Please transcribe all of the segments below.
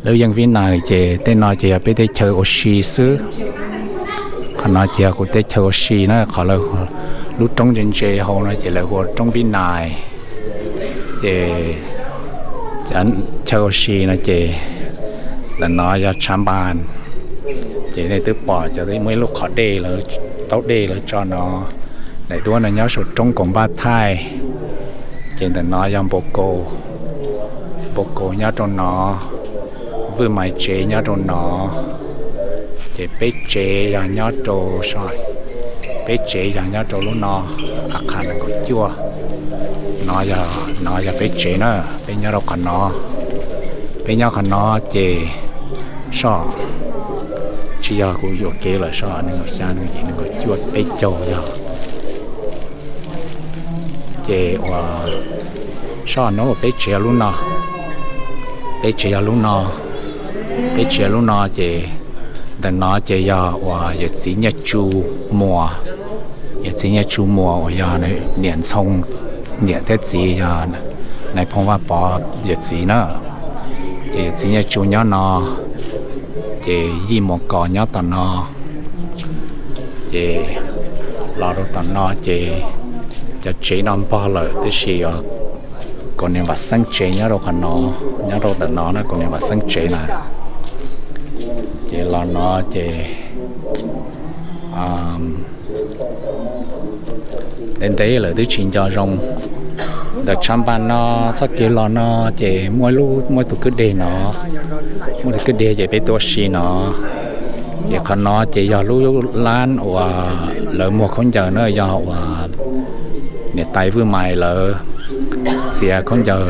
Lub yeej Vib Nais ces tej no ces yog peb teb chaws ua si xwb. Qhov no ces yog kuv teb chaws ua si na, qhov lub roob ntse ntse hauv no ces lawv hu ua roob Vib Nais. Ces chaw ua si no ces ntawm no yog Tshav Npas. Ces nej twb pom cov muaj ib lub qhov dej lawv, taub dej lawv tso no. Daim duab no nyob saum roob kaum npaj thaij. Ces ntawm no yog Npau Kaus, Npau Kaus nyob rau no, Vwj Mais tsev nyob rau no. Ces peb tsev yog nyob rau, peb tsev yog nyob rau lub no, a qha nees nkaum cuaj. No yog, no yog peb tsev na, peb nyob rau qhov no. Peb nyob qhov no ces soj, tsis yog kuv yuam kev lawm, soj nees nkaum xya, nees nkaum yim, nees nkaum cuaj, peb caug yog. Ces ua soj no uas peb tsev yog lub no, peb tsev yog lub no, peb tsev yog lub no ces ntawm no ces yog uas yawm txiv Nyiaj Tsu Muas, yawm txiv Nyiaj Tsu Muas uas yog niam Ntxhoo, niam thiab txiv yog Nais Phoo Vaj Pov yawm txiv na. Ces yawm txiv Nyiaj Tsu nyob no, ces Yij Muas Kos nyob tom no. Ces los rau tom no ces cov tsev no npog lawm tab sis Kaus Niam Vam Xeeb tsev nyob rau qhov no, nyob rau ntawm no na, Kaus Niam Vam Xeeb tsev na. Ces los no ces ntev ntev lawm twb tsis nco zoo. Ntawm Tshav Npas no txoj kev los no ces muaj ib lub, muaj tus kwj deg no, muaj tus kwj deg ces peb tuaj si no. Ces qhov no ces yog lub lab uas lawv muag khaub ncaws na, yog uas niam tais Vwj Mais lawv txiav khaub ncaws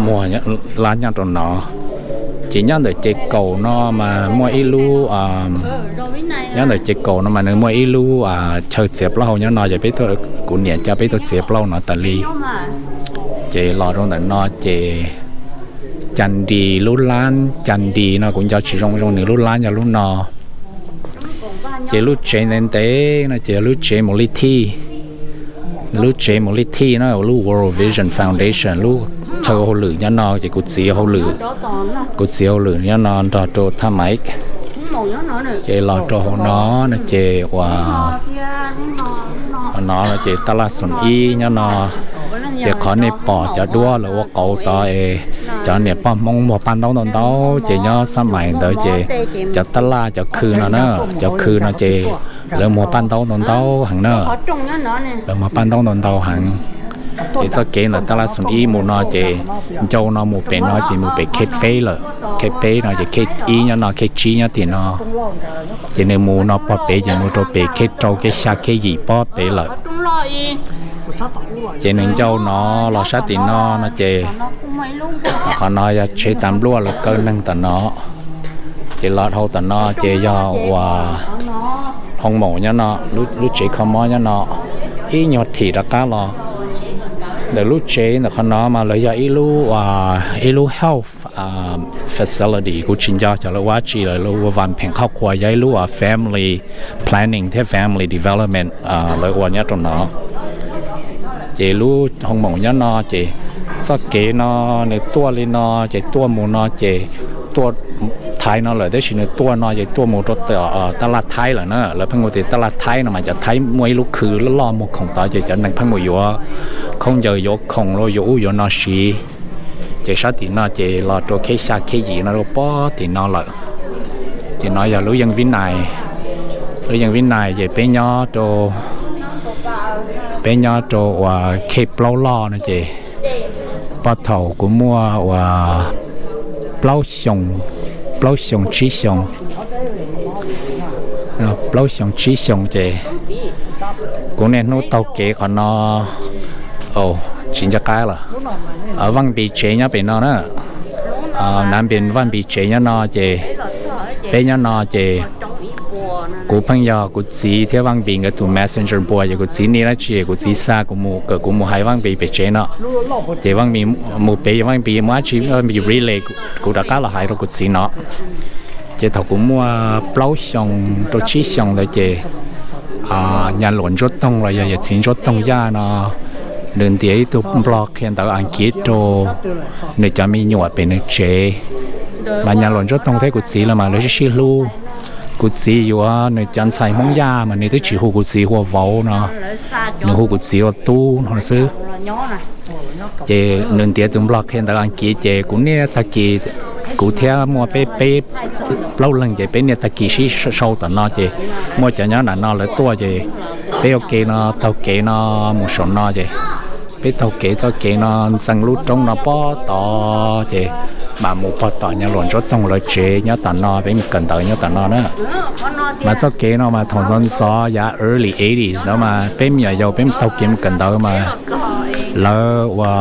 muag lab nyob rau no. Ces nyob ntawm ces kaum no mas muaj ib lub, nyob ntawm ces kaum no mas nws muaj ib lub chaw txiav plaub hau nyob no, ces peb tuaj, kuv niam coj peb tuaj txiav plaub no tas li. Ces los rau ntawm no ces Cas Dis lub lab, Cas Dis no kuv nco tsis zoo zoo, nws lub lab yog lub no. Ces lub tsev ntev ntev no ces yog lub tsev Mus Li Thij, lub tsev Mus Li Thij na, lub World Vision Foundation, lub chaw hauj lwm nyob no ces kuv txiv hauj lwm, kuv txiv hauj lwm nyob no nrog rau Thaj Maik. Ces los rau hauv no no ces uas no ces tab laj xoom ib nyob no. Ces qhov nej pom cov duab lawv ua qauv tod es cov niam poj Hmoob muag paj ntaub ntau ntau ces nyob xab mais ntawd ces cov tab laj cov khw no na, cov khw no ces lawv muag paj ntaub ntau ntau heev na. Lawv muag paj ntaub ntau ntau heev. Ces txoj kev ntawm tab laj xoom ib mus no ces ncau no mus pem no ces mus pem khej peb lawm. Khej peb no ces khej ib nyob no, khej tsib nyob tim no. Ces nws mus no pob pem ces mus rau pem khej rau, khej xya, khej yim pob pem lawm. Ces nws ncau no los sab tim no no ces qhov no yog tsev tas npluaj lawv kaw neeg tom no. Ces los dhau tom no ces yog uas hoo maum nyob no, lub tsev kho mob nyob no. Ib nyuag thim rov qab los ntawm lub tsev ntawm qhov no mas lawv yog ib lub, ib lub health facility, kuv tsis nco xyov lawv ua dab tsi, lawv ua vam pheem qhov qhuas, yog ib lub family planning thiab family development lawv ua nyob rau no. Ces lub hoo maum nyob no ces txoj kev no nws tuaj li no ces tuaj mus no ces tuaj Thaib no lawm, tab sis nws tuaj no ces tuaj mus rau tab laj Thaib lawm na. Lawv pheej hu tias tab laj Thaib no mas cov Thaib muaj ib lub khw loj loj muag khoom tod ces cov neeg pheej mus yuav khaub ncaws, yuav khoom los yuav ub yuav no siv. Ces sab tim no ces los rau khej xya khej yim no rau pob tim no lawm. Ces no yog lub yeej Vib Nais, lub yeej Vib Nais ces peb nyob rau, peb nyob rau uas khej plaub loj no ces puag thaum kuv muaj uas plaub xyoo, plaub xyoo tsib xyoo, plaub xyoo tsib xyoo ces kuv niaj hnub taug kev qhov no. Tsis nco qab lawm. Vaj Npis tsev nyob pem no na. Nav Npis, Vaj Npis tsev nyob no ces peb nyob no ces kuv pheej yog kuv txiv thiab Vaj Npis nkawd tus messenger boy, ces kuv txiv nij dab tsi kuv txiv xa kuv mus, kom kuv mus hais Vaj Npis pem tsev no. Ces Vaj Npis mus pem, Vaj Npis muaj dab tsi Vaj Npis relay kuv rov qab los hais rau kuv txiv no. Ces thaum kuv muaj plaub xyoo rau tsib xyoo ntawd ces Nyaj Luam Ntsuab Toog los yog yawm txiv Ntsuab Toog Yaj no, nws ntiav ib tug nplog qhia ntawv Askiv rau nws cov me nyuam pem nws tsev. Mas Nyab Luam Ntsuab Toog thiab kuv txiv los mas lawv sib sib hlub. Kuv txiv yuav nws cov ntxhais Hmoob Yaj mas nws twb tsis hu kuv txiv hu ua vauv no, nws hu kuv txiv ua tub no xwb. Ces nws ntiav tus Nplog qhia ntawv Askiv ces kuv niaj tag kis, kuv thiab muaj peb peb plaub leeg ces peb niaj tag kis sib sau tom no ces muaj cov nyob nram no lawv tuaj ces peb ua ke no taug kev no mus saum no ces peb taug kev txoj kev no ntxeev lub roob no pob tod ces mam mus pog tom Nyab Luam Ntsuab Toog lawv tsev nyob tom no, peb mus kawm ntawv nyob tom no na. Mas txoj kev no mas thaum ntxov ntxov yav early eighties no mas peb me nyuam yaus peb mus taug kev mus kawm ntawv mas lawv ua,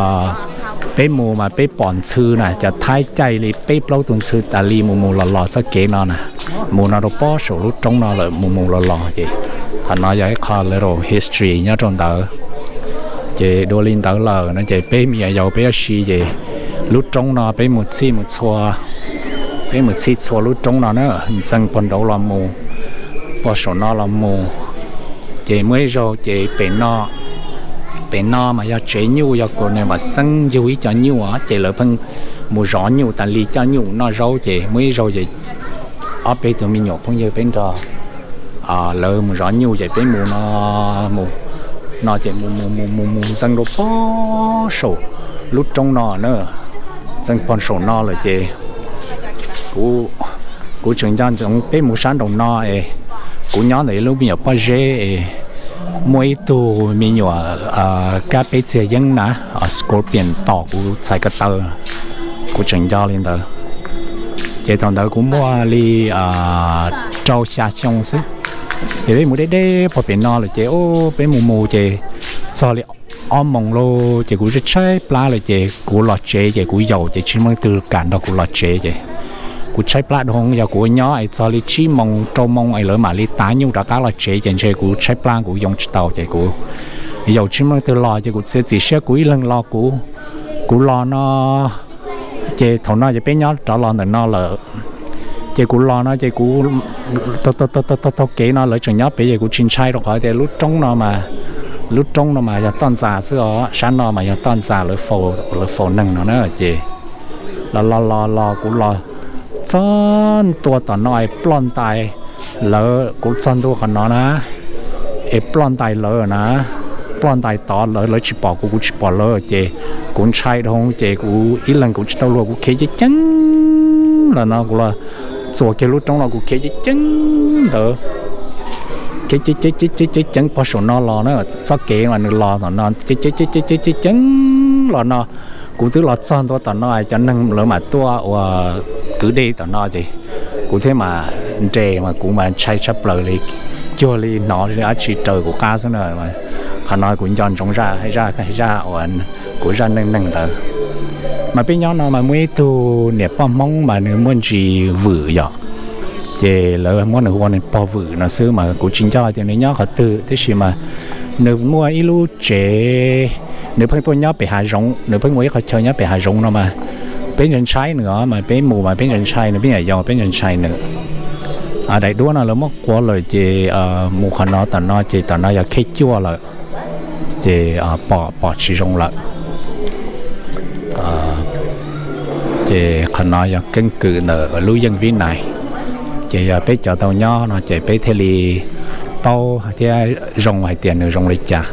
peb mus mas peb pom ntxhw na, cov Thaib caij li peb plaub tus ntxhw tas li mus mus los los txoj kev no na, mus no rau pob saum lub roob no lawm mus mus los los ces qhov no yog ib qho little history nyob rau ntawd. Ces dua li ntawd lawm no ces peb me nyuam yaus peb yuav si ces lub roob no peb mus txhij mus txhua, peb mus txhij txhua lub roob no na, ntxeev pog nraud los mus, pog saum no los mus. Ces muaj ib zaug ces pem no, pem no mas yog tsev nyuj, yog kuv nws mam xeeb yug ib co nyuj ces lawv pheej mus zov nyuj tas li coj nyuj noj zaub ces muaj ib zaug ces ob peb tug me nyuam phooj ywg peb nrog lawv mus zov nyuj ces peb mus no, mus no ces mus mus mus mus mus ntxeev rau pob saum lub roob no na, ntxeev pog saum no lawm ces kuv, kuv tseem nco ntsoov peb mus sab nraum no es kuv nyob ntawm ib lub me nyuam pob zeb es muaj ib tug me nyuam kab peb txiag yeeb na, scorpion tom kuv txhais ko taw, kuv tseem nco li ntawd. Ces thaum ntawd kuv muaj li rau xya xyoo xwb. Ces peb mus deb deb pog pem no lawm ces peb mus mus ces txog li ob moos lauj ces kuv tshaib tshaib plab lawm ces kuv los tsev ces kuv yaus ces tsis muaj leej twg kam nrog kuv los tsev ces kuv tshaib plab dhau, yog kuv ua nyob es txog li tsib moos rau moos es lawv mam li tav nyuj rov qab los tsev ces ntshe kuv tshaib plab kuv yoo tsis tau ces kuv yaus tsis muaj leej twg los ces kuv txiav txim siab kuv ib leeg los kuv, kuv los no. Ces thaum no ces peb nyob rov los ntawm no lawm. Ces kuv los no ces kuv taug taug kev no lawv tseem nyob pem ces kuv tsis ntshai rau qhov tias lub roob no mas, lub roob no mas yog toj ntxas xwb os, sab no mas yog toj ntxas lawv faus, lawv faus neeg no na ces los los los los kuv los txog ntua tom no es ploj ntais lawv, kuv txog ntua qhov no na es ploj ntais lawv na, ploj ntais tod lawv, lawv tsis pom kuv kuv tsis pom lawv ces kuv ntshai dhau ces kuv ib leeg kuv tsis tau luag kuv khiav ceev ceev los no kuv los txuas kiag lub roob no kuv khiav ceev ceev ntawd, khiav ceev ceev ceev ceev ceev pog saum no los na, txoj kev mas nws los tom no ceev ceev ceev ceev ceev ceev los no kuv twb los txog ntua tom no cov neeg lawv mam tuaj ua kwv dej tom no ces kuv thiaj mam nres mas kuv mas ntshai tshaj plaws li, cuag li hnov dab tsi raws kuv qab xwb na. Qhov no kuv nco ntsoov zaj, zaj, zaj uas kuv zaj neej neeg ntawd. Mas peb nyob no mas muaj ib tug niam poj Hmoob mas nws muaj ntsis vwm yom, ces lawv muab nws hu ua nws pog vwm no xwb mas kuv tsis nco tias nws nyob qhov twg tiam sis mas nws muaj ib lub tsev, nws pheej tuaj nyob pem hav zoov, nws pheej ua ib qho chaw nyob pem hav zoov no mas peb ntshai ntshai nws os, mas peb mus mas peb ntshai ntshai nws, peb nyuam yaus peb ntshai ntshai nws. Daim duab no lawv muab quav lawm ces mus qhov no tom no ces tom no yog khej cuaj lawm ces pom pom tsis zoo lawm. Ces qhov no yog keeb kwm ntawm lub yeej vib nais. Ces yog peb cov tau nyob no ces peb thiaj li paub thiab zoo hais tias nws zoo li cas.